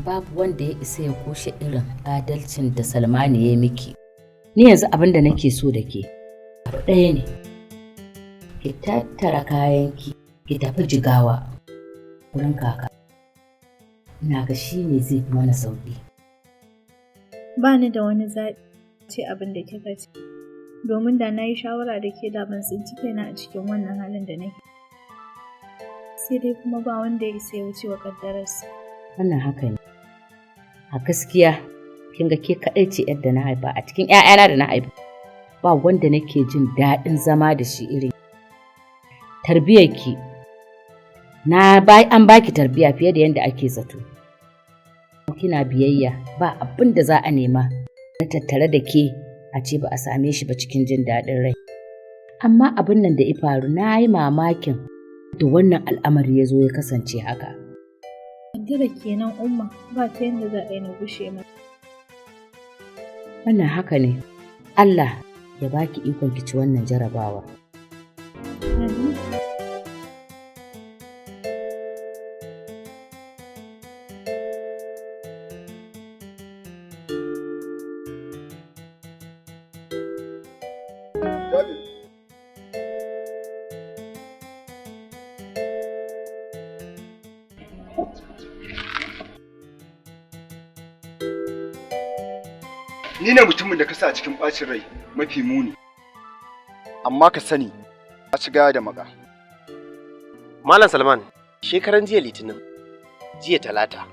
Babu wanda ya isa ya kushe irin adalcin da Salmanu ya miki. Ni yanzu abin da nake so da ke, abu ɗaya ne. Ki tattara kayanki, ki tafi Jigawa wurin kaka. Ina ga shi ne zai fi mana sauƙi. Ba ni da wani zaɓi ce abin da kika ce. Domin da na yi shawara da ke, da ban tsinci kaina a cikin wannan halin da nake. Sai dai kuma ba wanda ya isa ya wuce wa ƙaddararsa. Wannan haka ne. A gaskiya, kin ga ke kaɗai ce yadda na haifa a cikin 'ya'yana da na haifa. Ba wanda nake jin daɗin zama da shi irin. Tarbiyyarki, na ba an baki tarbiyya fiye da yadda ake zato. Kina biyayya, ba abin da za a nema na tattare da ke a ce ba a same shi ba cikin jin daɗin rai. Amma abin nan da ya faru, na yi mamakin da wannan al'amari ya zo ya kasance haka. Kaddara kenan, Umma, ba ta yadda za a yi na gushe mata. Wannan haka ne. Allah ya baki ikon ki ci wannan jarabawa. Amin. Jabir. Ni ne mutumin da ka sa cikin ɓacin rai mafi muni. Amma ka sani, a ci gaya da maka. Malam Salman, shekaran jiya Litinin, jiya Talata,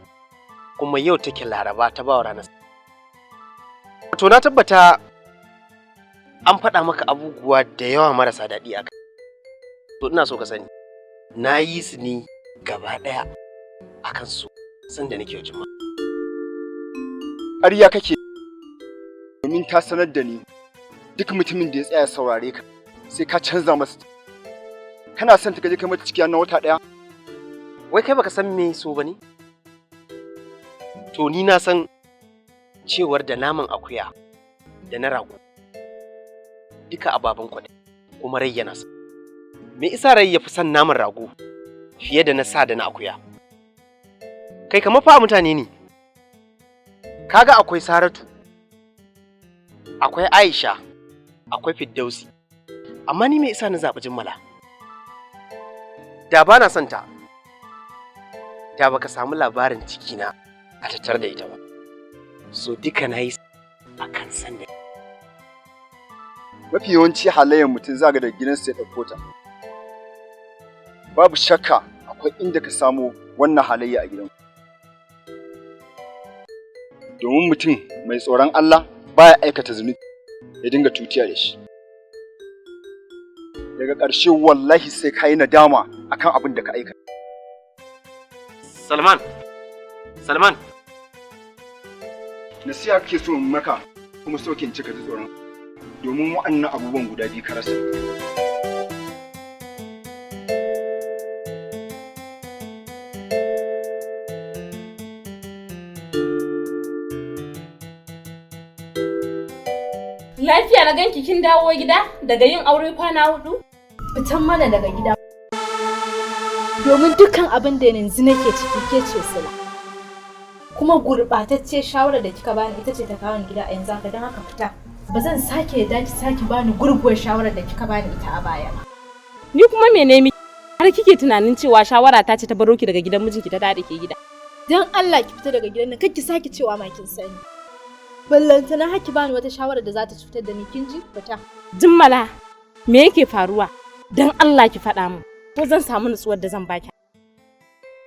kuma yau take Laraba ta bawa ranar. To, na tabbata an faɗa maka abubuwa da yawa marasa daɗi a kai. To, ina so ka sani, na yi su ne gaba ɗaya a kan su sanda nake wa Jummai. Ƙarya kake, domin ta sanar da ni duk mutumin da ya tsaya saurare ka sai ka canza masa. Kana son ta kaje kai mata ciki na wata ɗaya? Wai kai baka san me so ba ne? To, ni na san cewar da naman akuya da na rago duka ababen kwaɗayi, kuma rai yana sa. Me isa rai ya fi son naman rago fiye da na sa da na akuya? Kai, kamar fa mutane ne. Kaga akwai Saratu, akwai Aisha, akwai Firdausi. Amma ni me isa na zaɓi Jimmala? Da ba na son ta, da baka samu labarin cikina a tattare da ita ba. So duka na yi a kan san da Mafi yawanci halayyar mutum za ga da gidansa ya ɗauko ta. Babu shakka akwai inda ka samo wannan halayya a gidan. Domin mutum mai tsoron Allah baya aikata zunubi ya dinga tutiya da shi. Daga ƙarshe wallahi sai ka yi nadama akan abin da ka aikata. Salman, Salman. Nasiha kake so in maka, kuma so in cika ji tsoron. Domin wa'annan abubuwan guda biyu ka rasa. Lafiya na ganki kin dawo gida daga yin aure kwana 4? Fitan mana daga gida. Domin dukkan abin da yanzu nake ciki, ke ce sila. Kuma gurɓatacciyar shawarar da kika bani ita ce ta kawo ni gida a yanzu haka, don haka fita. Ba zan sake yarda ki sake bani gurguwar shawarar da kika bani ita a baya ba. Ni kuma mene miki? Har kike tunanin cewa shawara ta ce ta baro ki daga gidan mijinki ta dawo da ke gida. Don Allah ki fita daga gidan nan, kar ki sake cewa ma kin sani. Ballantana har ki bani wata shawarar da za ta cutar da ni, kin ji? Fita. Jimmala, me yake faruwa? Don Allah ki faɗa min. Ko zan samu nutsuwar da zan baki.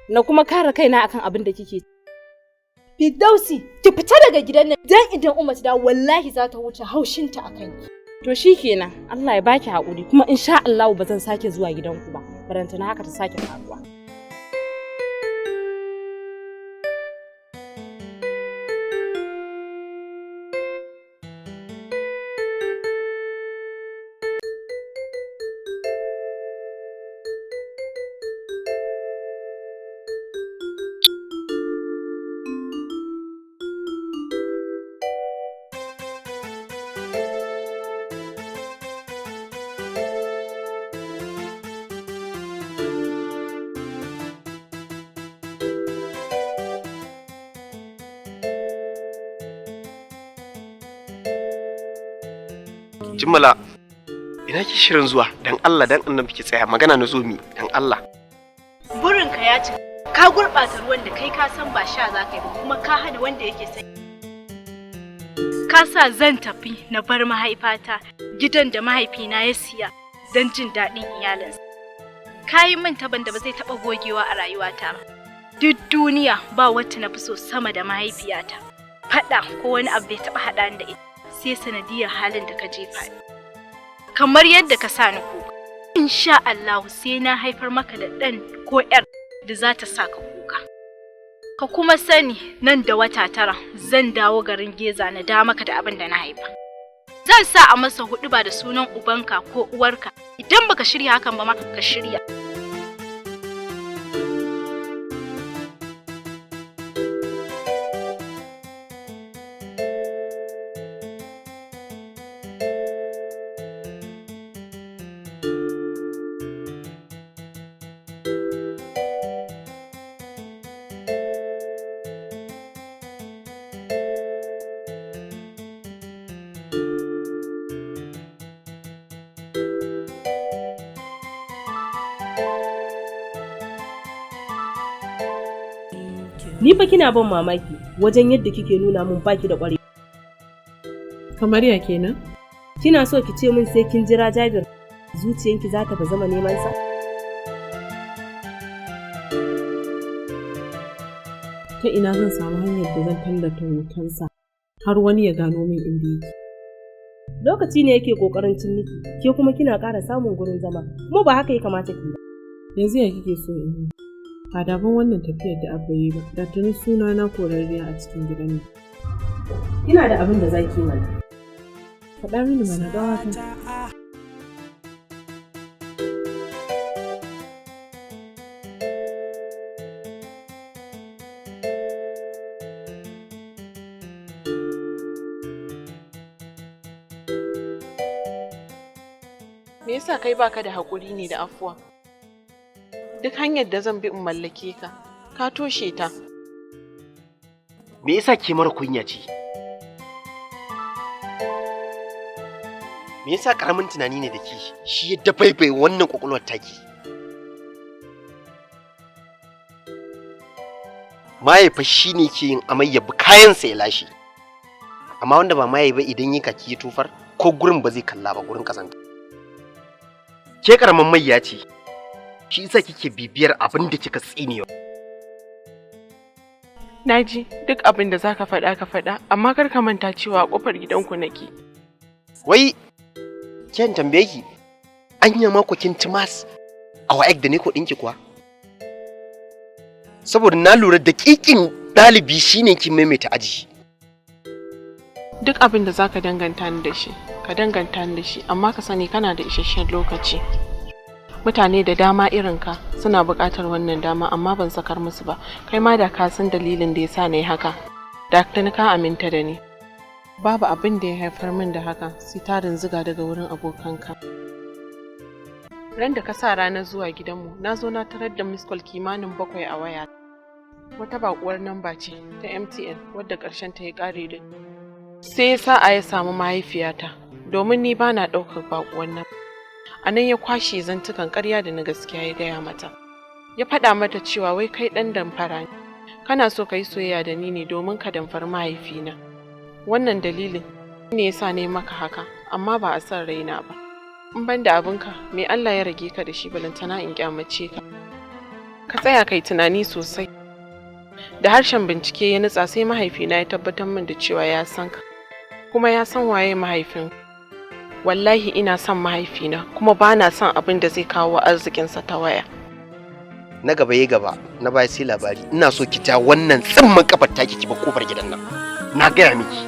Na kuma kare kaina akan abin da kike. Firdausi, ki fita daga gidan nan, dan idan Umma ta dawo wallahi za ta wuce haushinta a kanki. To shikenan, Allah ya baki haƙuri, kuma insha Allah ba zan sake zuwa gidanku ba. Barantana haka ta sake faruwa. Jimmala, ina ki shirin zuwa? Dan Allah dan annabi ki tsaya, magana na zo mi, dan Allah. Burinka ya cika. Ka gurɓata ruwan da kai ka san ba sha za ka yi ba, kuma ka hana wanda yake sai. Ka sa zan tafi na bar mahaifata, gidan da mahaifina ya siya don jin daɗin iyalinsa. Ka yi min taban da ba zai taɓa gogewa a rayuwata ba. Duk duniya ba wacce na fi so sama da mahaifiyata. Faɗa ko wani abu bai taɓa haɗa ni da ita sai sanadiyar halin da ka jefa ni. Kamar yadda ka sa ni kuka. Insha Allahu sai na haifar maka da ɗan ko ‘yar da za ta sa ka kuka. Ka kuma sani nan da wata 9 zan dawo garin Geza na da maka da abin da na haifa. Zan sa a masa huɗuba da sunan ubanka ko uwarka. Idan baka shirya hakan ba ma ka shirya. Ni fa kina ban mamaki wajen yadda kike nuna mun baki da ƙwarewa. Kamar ya kenan? Kina so ki ce min sai kin jira Jabir zuciyanki za ta zama neman sa? Ta ina zan samu hanyar da zan tallata hotonsa har wani ya gano min inda yake? Lokaci ne yake kokarin cin miki, ke kuma kina ƙara samun gurin zama, kuma ba haka ya kamata ki ba. Yanzu ya kike so in yi? Ba da ban wannan tafiyar da Abba yi ba, da tuni suna na korarriya a cikin gidan nan. Kina da abin da zaki mana. Faɗa mini mana ƙawata. Me yasa kai baka da haƙuri ne da afuwa? Duk hanyar da zan bi in mallake ka, ka toshe ta. Me yasa ke mara kunya ce? Me yasa karamin tunani ne da ke shi ya dabaibaye wannan kwakwalwar taki? Mahaifa shi ne ke yin amai ya bi kayansa ya lashe. Amma wanda ba maye ba idan yi kaki ya tofar ko gurin ba zai kalla ba gurin kazanta. Ke karamin mayya ce. Shi yasa kike bibiyar abin da kika tsinewa. Naji duk abin da zaka faɗa ka faɗa, amma kar ka manta cewa a ƙofar gidanku nake. Wai ken tambaye ki, anya ma ku kin ci mas a wa'ek da ne ko ɗinki kuwa? Saboda na lura da ƙiƙin ɗalibi shine kin maimaita aji. Duk abin da zaka danganta ni da shi, ka danganta ni da shi, amma ka sani kana da isasshen lokaci. Mutane da dama irinka suna buƙatar wannan dama amma ban sakar musu ba. Kai ma da ka san dalilin da yasa na yi haka, da tuni ka aminta da ni. Babu abin da ya haifar min da haka sai tarin ziga daga wurin abokanka. Ran da ka sa ranar zuwa gidanmu, na zo na tarar da miss call kimanin 7 a waya. Wata baƙuwar namba ce ta MTN wadda ƙarshen ta ya ƙare da. Sai sa'a ya samu mahaifiyata, domin ni bana ɗaukar baƙuwar namba. A nan ya kwashe zantukan ƙarya da na gaskiya ya gaya mata. Ya faɗa mata cewa wai kai ɗan damfara ne. Kana so ka yi soyayya da ni ne domin ka damfari mahaifina. Wannan dalilin ne ya sa na yi maka haka, amma ba a son raina ba. In ban da abinka, me Allah ya rage ka da shi balantana in kyamace ka. Ka tsaya kai tunani sosai. Da harshen bincike ya nutsa sai mahaifina ya tabbatar min da cewa ya san ka, kuma ya san waye mahaifin. Wallahi ina son mahaifina kuma ba na son abin da zai kawo arzikinsa ta waya. Na gaba ya gaba, na baya sai labari. Ina so ki ja wannan tsimman kafar taki ki bar kofar gidan nan. Na gaya miki.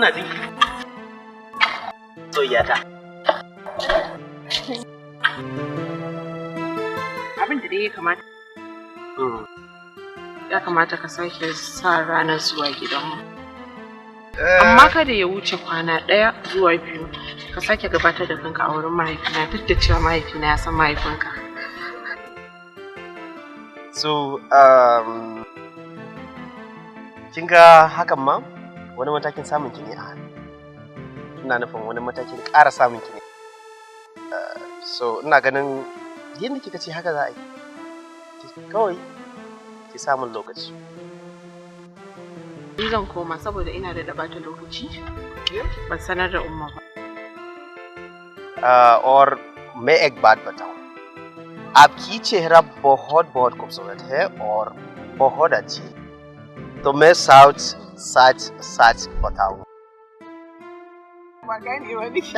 Ina jin ki. Soyayyata. Abin da dai ya kamata ya kamata ka sake sa ranar zuwa gidanmu. Amma kada ya wuce kwana ɗaya zuwa biyu ka sake gabatar da kanka a wurin mahaifina, duk da cewa mahaifina ya san mahaifinka. So, kin ga hakan ma wani matakin samun ki ne a hannu. Ina nufin wani matakin ƙara samun ki ne. So, ina ganin yadda kika ce haka za a yi. Kawai ki samun lokaci. Ni zan koma saboda ina da ɓata lokaci. Ban sanar da Umma ba. और मैं एक बात बताऊं, आपकी चेहरा बहुत बहुत खूबसूरत है और बहुत अच्छी है। तो मैं सच सच सच बताऊं। Ba ganewa nake.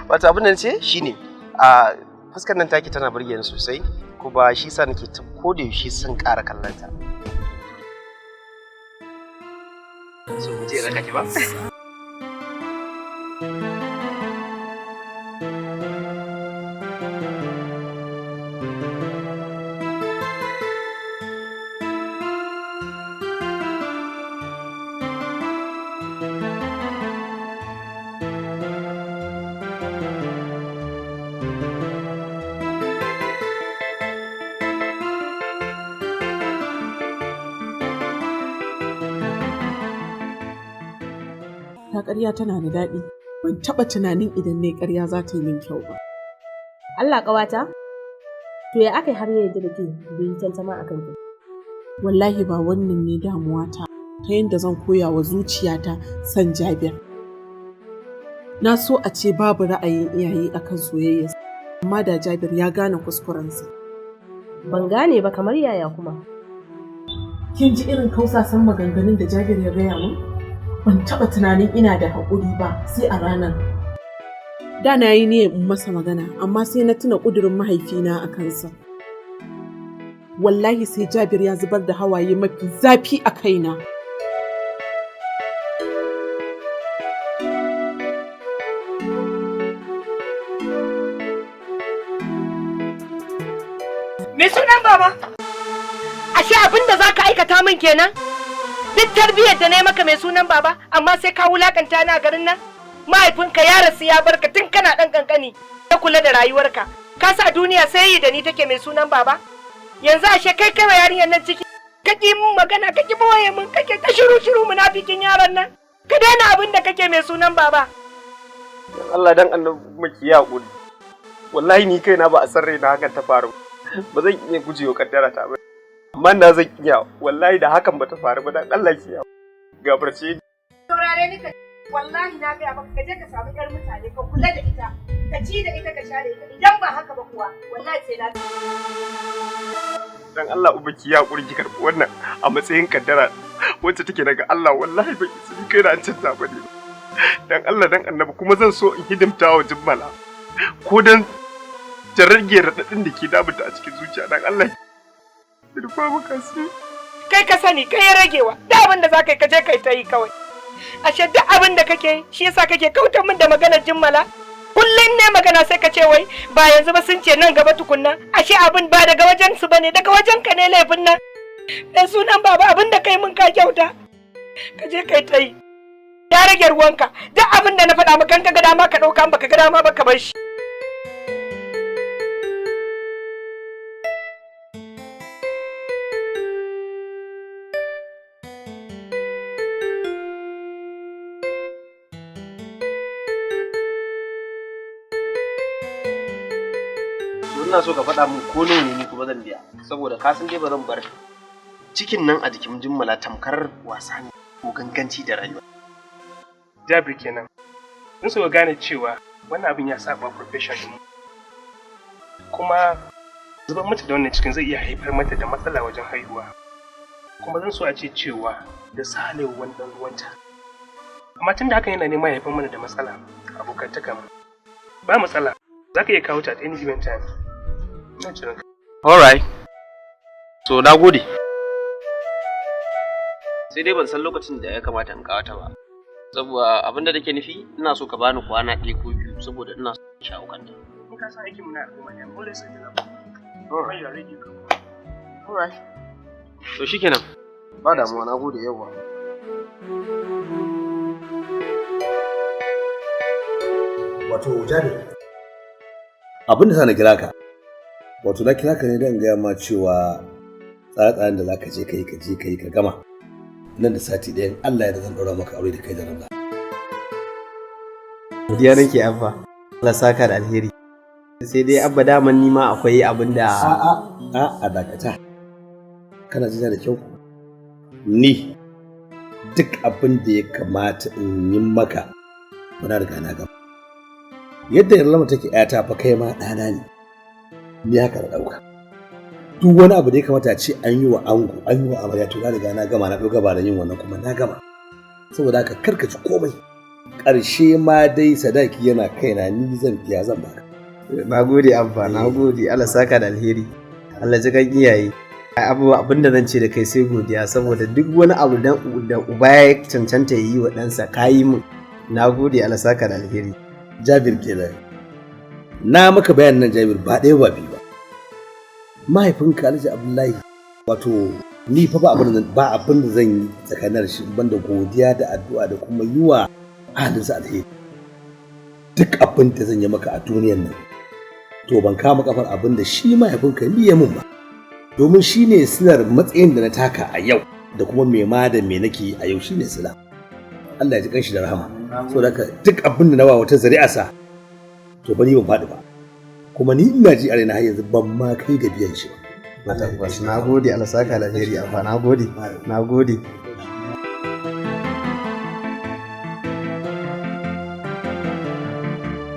Wato abin da ce shine a fuskar nan taki tana burge ni sosai, kuma shi sa nake ta koda yaushe son ƙara kallon ta. So mu je raka ki ba? Ta ƙarya tana da daɗi. Ban taɓa tunanin idan na ƙarya za ta yi min kyau ba. Allah ƙawata? To ya aka yi har ya yarda da ke bai yi tantama a kanki? Wallahi ba wannan ne damuwata ta yadda zan koya wa zuciyata son Jabir. Na so a ce babu ra'ayin iyaye akan soyayya, amma da Jabir ya gane kuskurensa. Ban gane ba, kamar yaya kuma? Kin ji irin kausasan maganganun da Jabir ya gaya min? Ban taɓa tunanin ina da haƙuri ba sai a ranar. Da na yi niyyar in masa magana, amma sai na tuna ƙudurin mahaifina a kansa. Wallahi sai Jabir ya zubar da hawaye mafi zafi a kaina. Me sunan baba? Ashe abin da zaka aikata min kenan? Duk tarbiyyar da na yi maka, mai sunan baba, amma sai ka wulakanta ni a garin nan? Mahaifinka ya rasu ya barka tun kana ɗan ƙanƙani, ka kula da rayuwarka. Ka sa duniya sai yi da ni take, mai sunan baba. Yanzu ashe kai kai wa yarinyar nan ciki. Ka ƙi min magana, ka ƙi boye min, kake ta shiru shiru, munafikin yaron nan. Ka daina abin da kake, mai sunan baba. Dan Allah dan annabi maki ya hakuri. Wallahi ni kaina ba a san raina hakan ta faru. Ba zan iya gujewa kaddara ta ba. Amma na zan iya, wallahi da hakan ba ta faru ba, dan Allah ki ya gafarce ni. Saurare ni ka, wallahi na gaya maka, ka je ka samu yar mutane ka kula da ita, ka ci da ita, ka share ita. Idan ba haka ba kuwa wallahi sai na Dan Allah uba ki ya hakuri, ki karbi wannan a matsayin kaddara wacce take daga Allah. Wallahi ba ki ni kaina an canza ba ne. Dan Allah dan annabi, kuma zan so in hidimta wa Jummala ko dan ta rage raɗaɗin da ke damunta a cikin zuciya. Dan Allah ki rufa maka asiri. Kai ka sani, kai ya ragewa da abin da za ka yi, ka je kai ta yi kawai. Ashe duk abin da kake yi shi yasa kake kautar min da maganar Jimmala. Kullum ne magana sai ka ce wai ba yanzu ba, sun ce nan gaba tukunna. Ashe abin ba daga wajen su bane, daga wajen ka ne laifin nan. Dan sunan baba, abin da kai mun ka kyauta, ka je kai ta yi, ya rage ruwanka. Duk abin da na faɗa maka, in ka ga dama ka ɗauka, in baka ga dama ba ka bar shi. To ina so ka faɗa min ko nawa ne, ni kuma zan biya, saboda ka san dai ba zan bar cikin nan a jikin Jummala, tamkar wasa ne ko ganganci da rayuwa. Jabir kenan. Mun so gane cewa wannan abin ya saba profession ɗin. Kuma zubar mata da wannan cikin zai iya haifar mata da matsala wajen haihuwa. Kuma zan so a ce cewa da salewa wani ɗan uwanta. Amma tun da hakan yana neman haifar mana da matsala abokantakan mu. Ba matsala, za ka iya kawo ta at any given time. Ina jiran ka. Alright. So na gode. Sai dai ban san lokacin da ya kamata in kawo ta ba. Saboda abin da nake nufi, ina so ka bani kwana 1 ko 2 saboda ina so in shawo kanta. In ka san aikin mu na al'umma ne, I'm always available. When you are ready, you can. Alright. To shikenan. Ba damuwa, na gode yawa. Wato Jabir, abin da sa na kira ka, wato na kira ka ne don gaya ma cewa tsare-tsaren da za ka je ka yi ka je ka yi ka gama nan da sati ɗayan Allah ya da zan ɗaura maka aure da kai da Ramla. Godiya nake Abba. Allah saka da alheri. Sai dai Abba daman ni ma akwai abin da A'a, a'a dakata. Kana jina da kyau? Ni duk abin da ya kamata in yi maka ba na riga na gama. Yadda Yarlama take ƴata fa kai ma ɗana ne. Ni haka na ɗauka. Duk wani abu da ya kamata a ce an yi wa ango, an yi wa amarya to na riga na gama na ɗauka ba da yin wannan kuma na gama. Saboda haka kar ka ci komai. Ƙarshe ma dai sadaki yana kaina ni zan biya zan baka. Na gode Abba, na gode. Allah saka da alheri. Allah ji kan iyaye. Ai abu abin da zan ce da kai sai godiya saboda duk wani abu da uba ya cancanta ya yi wa ɗansa ka yi min. Na gode Allah saka da alheri. Jabir kenan. Na maka bayanin nan Jabir ba ɗaya ba biyu ba. Mahaifinka Alhaji Abdullahi wato ni fa ba abin da zan yi tsakanin shi banda godiya da addu'a da kuma yi wa ahalinsa alheri. Duk abin da zan yi maka a duniyar nan to ban kama kafar abin da shi mahaifinka ni ya min ba. Domin shi ne silar matsayin da na taka a yau da kuma me ma da me nake yi a yau shi ne sila. Allah ya ji kanshi da rahama. Saboda haka duk abin da na ba wata zari'a sa to ba ni ban faɗi ba. Kuma ni ina ji a raina har yanzu ban ma kai ga biyan shi ba. Na gode Allah saka da alheri Abba, na gode. Na gode.